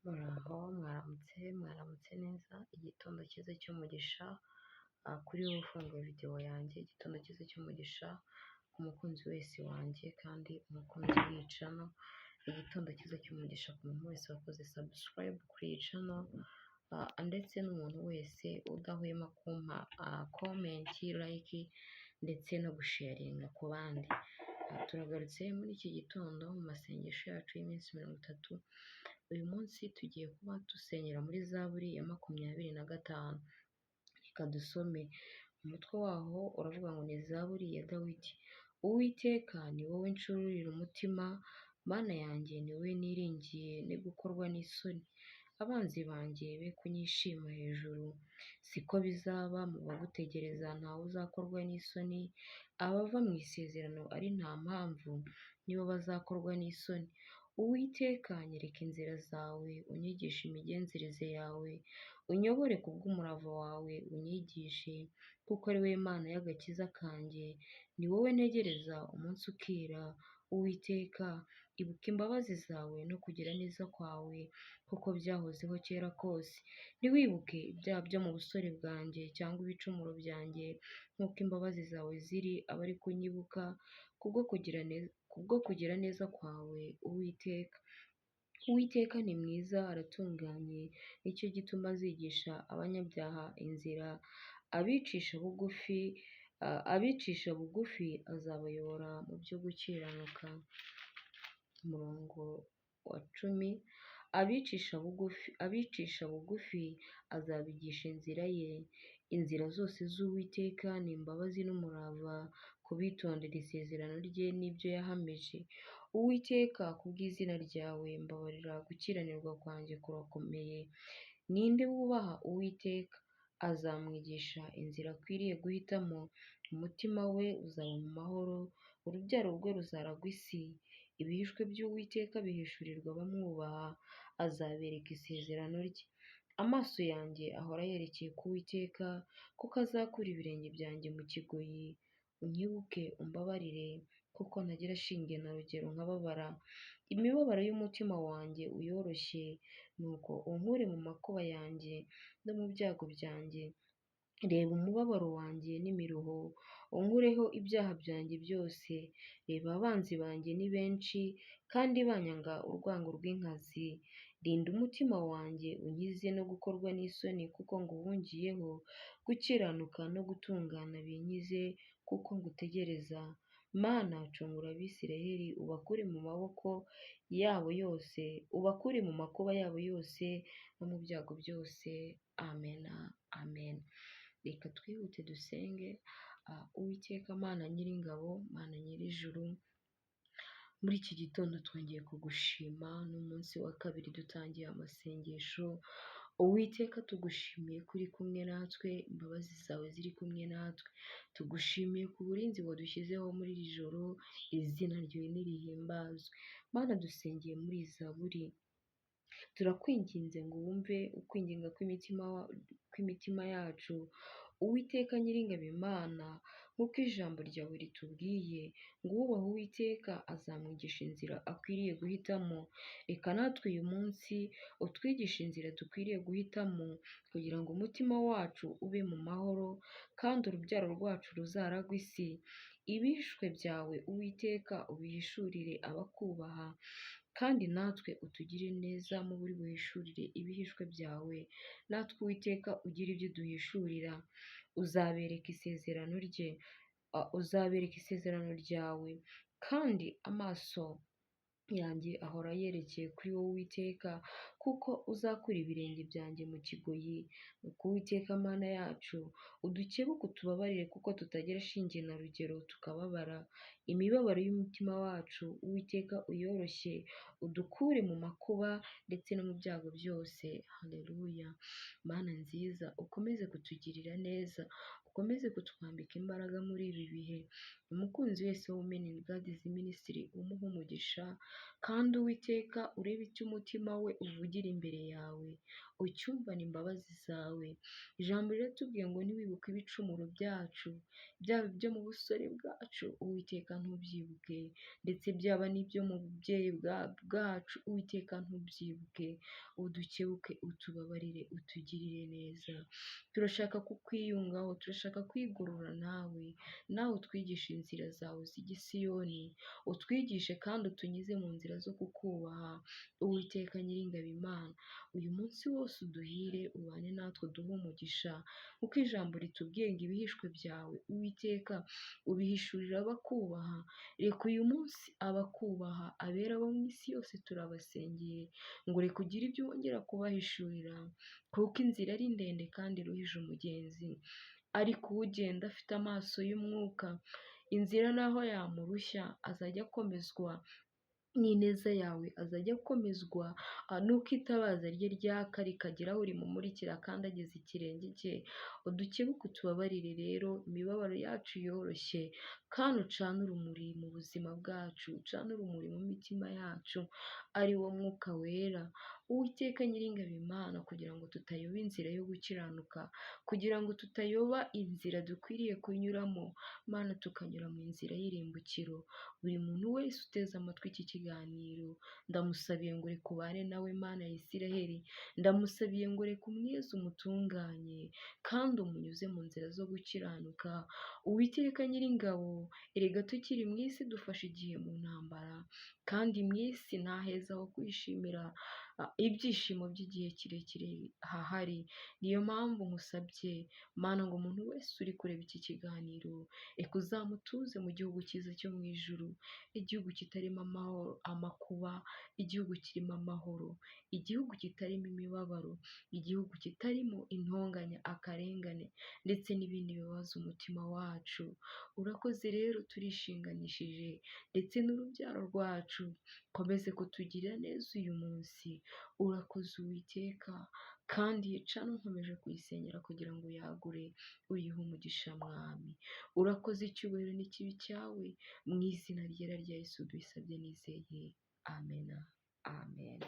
Muraho, mwaramutse, mwaramutse neza, igitondo cyiza cy'umugisha kuri wowe ufunguye videwo yanjye, igitondo cyiza cy'umugisha ku mukunzi wese wanjye kandi umukunzi w'iyi channel, igitondo cyiza cy'umugisha ku muntu wese wakoze subscribe kuri iyi channel, ndetse n'umuntu wese udahwema kumpa comment, like ndetse no gusharinga ku bandi. Turagarutse muri iki gitondo mu masengesho yacu y'iminsi 30, uyu munsi tugiye kuba dusengera muri Zaburi ya 25. Reka dusome, umutwe waho uravuga ngo ni Zaburi ya Dawidi. Uwiteka ni wowe ncururira umutima, Mana yanjye ni wowe niringiye ne gukorwa n'isoni, abanzi banjye be kunyishima hejuru. Siko bizaba mu bagutegereza, ntawe uzakorwa n'isoni, abava mu isezerano ari nta mpamvu nibo bazakorwa n'isoni. Uwiteka nyereka inzira zawe, unyigishe imigenzereze yawe, unyobore kubw'umurava wawe, unyigishe, kuko ari wowe Mana y'agakiza kanjye, ni wowe ntegereza umunsi ukira. Uwiteka ibuka imbabazi zawe no kugira neza kwawe, kuko byahozeho kera kose. Ntiwibuke ibyaha byo mu busore bwanjye cyangwa ibicumuro byanjye, nk'uko imbabazi zawe ziri abe ari ko unyibuka, kubwo kugira neza kwawe Uwiteka. Uwiteka ni mwiza aratunganye, nicyo gituma azigisha abanyabyaha inzira, abicisha bugufi azabayobora mu byo gukiranuka. Umurongo wa 10, abicisha bugufi azabigisha inzira ye, inzira zose z'Uwiteka ni imbabazi n'umurava ku bitondera isezerano rye n'ibyo yahamije. Uwiteka kubw'izina ryawe mbabarira, gukiranirwa kwanjye kurakomeye. Ninde wubaha Uwiteka? Azamwigisha inzira akwiriye guhitamo, umutima we uzaba mu mahoro, urubyaro rwe ruzaragwa isi. Ibihishwe by'Uwiteka bihishurirwa abamwubaha, azabereka isezerano rye. Amaso yanjye ahora yerekeye ku Uwiteka, kuko azakura ibirenge byanjye mu kigoyi. Unyibuke umbabarire, kuko ntagira shinge na rugero nkababara. Imibabaro y'umutima wanjye uyoroshye, nuko unkure mu makuba yanjye no mu byago byanjye. Reba umubabaro wanjye n'imiruho, unkureho ibyaha byanjye byose. Reba abanzi banjye ni benshi, kandi banyanga urwango rw'inkazi. Rinda umutima wanjye unkize no gukorwa n'isoni, kuko nguhungiyeho. Gukiranuka no gutungana binkize, kuko ngutegereza. Mana cungura Abisirayeli, ubakure mu maboko yabo yose, ubakure mu makuba yabo yose no mu byago byose. Amena, amen. Reka twihute dusenge. Uwiteka Mana nyiringabo, Mana nyir'ijuru, muri iki gitondo twongeye kugushima, ni umunsi wa kabiri dutangiye amasengesho. Uwiteka tugushimiye ko uri kumwe natwe, imbabazi zawe ziri kumwe natwe. Tugushimiye ku burinzi wadushyizeho muri iri joro, izina ryawe nirihimbazwe. Mana dusengeye muri Zaburi, turakwinginze ngo wumve ukwinginga kw'imitima yacu. Uwiteka nyiringabo Imana, nk'uko ijambo ryawe ritubwiye ngo uwubaha Uwiteka azamwigisha inzira akwiriye guhitamo. Reka natwe uyu munsi utwigishe inzira dukwiriye guhitamo, kugira ngo umutima wacu ube mu mahoro, kandi urubyaro rwacu ruzaragwe isi. Ibihishwe byawe Uwiteka ubihishurire abakubaha, kandi natwe utugirire neza mu buri buhishurire ibihishwe byawe. Natwe Uwiteka ugire ibyo uduhishurira. Uzabereka isezerano rye, uzabereka isezerano ryawe, kandi amaso yanjye ahora yerekeye kuri wowe Uwiteka, kuko uzakura ibirenge byanjye mu kigoyi. Nuko Uwiteka Mana yacu, udukebuke utubabarire, kuko tutagira shinge na rugero tukababara. Imibabaro y'umutima wacu Uwiteka uyoroshye, udukure mu makuba ndetse no mu byago byose. Haleluya. Mana nziza, ukomeze kutugirira neza, ukomeze kutwambika imbaraga muri ibi bihe. Umukunzi wese wa Women in God's Ministry umuhe umugisha, kandi Uwiteka urebe icyo umutima we uvugira imbere yawe, ucyumvane imbabazi zawe. Ijambo riratubwiye ngo ntiwibuke ibicumuro byacu, byaba ibyo mu busore bwacu, Uwiteka ntubyibuke, ndetse byaba n'ibyo mu bubyeyi bwacu, Uwiteka ntubyibuke, udukebuke, utubabarire, utugirire neza. Turashaka kukwiyungaho, turashaka kwigorora nawe, nawe utwigishe inzira zawe zijya i Siyoni, utwigishe kandi utunyuze mu nzira zo kukubaha, Uwiteka Nyiringabo Imana. Uyu munsi wose uduhire, ubane natwe uduhe umugisha, kuko ijambo ritubwiye ngo ibihishwe byawe Uwiteka ubihishurira abakubaha. Reka uyu munsi abakubaha, abera bo mu isi yose turabasengeye, ngo reka ugire ibyo wongera kubahishurira, kuko inzira ari ndende kandi iruhije umugenzi, ariko ugenda afite amaso y'umwuka, inzira naho yamurushya azajya akomezwa n'ineza yawe, azajya akomezwa nuko itabaza rye ryaka rikagera aho rimumurikira kandi ageze ikirenge cye. Udukebuke utubabarire rero, imibabaro yacu yoroshye, kandi ucane urumuri mu buzima bwacu, ucane urumuri mu mitima yacu, ari wo mwuka wera. Uwiteka Nyiringabo Imana, kugira ngo tutayoba inzira yo gukiranuka, kugira ngo tutayoba inzira dukwiriye kunyuramo, Mana tukanyura mu nzira y'irimbukiro. Buri muntu wese uteze amatwi iki kiganiro, ndamusabiye ngo reka ubane nawe Mana ya Isiraheli, ndamusabiye ngo reka umweze umutunganye, kandi umunyuze mu nzira zo gukiranuka. Uwiteka Nyiringabo, erega tukiri mu isi dufashe igihe mu ntambara, kandi mu isi nta heza ho kwishimira ibyishimo by'igihe kirekire hahari. Niyo mpamvu nkusabye Mana ngo umuntu wese uri kureba iki kiganiro, reka uzamutuze mu gihugu cyiza cyo mu ijuru, igihugu kitarimo amahoro, amakuba, igihugu kirimo amahoro, igihugu kitarimo imibabaro, igihugu kitarimo intonganya, akarengane ndetse n'ibindi bibabaza umutima wacu. Urakoze rero, turishinganishije ndetse n'urubyaro rwacu, ukomeze kutugirira neza uyu munsi. Urakoze Uwiteka, kandi iyi cano nkomeje kuyisengera kugira ngo uyagure, uyihe umugisha Mwami. Urakoze, icyubahiro n'ikibi cyawe, mu izina ryera rya Yesu dusabye nizeye. Amena, amen.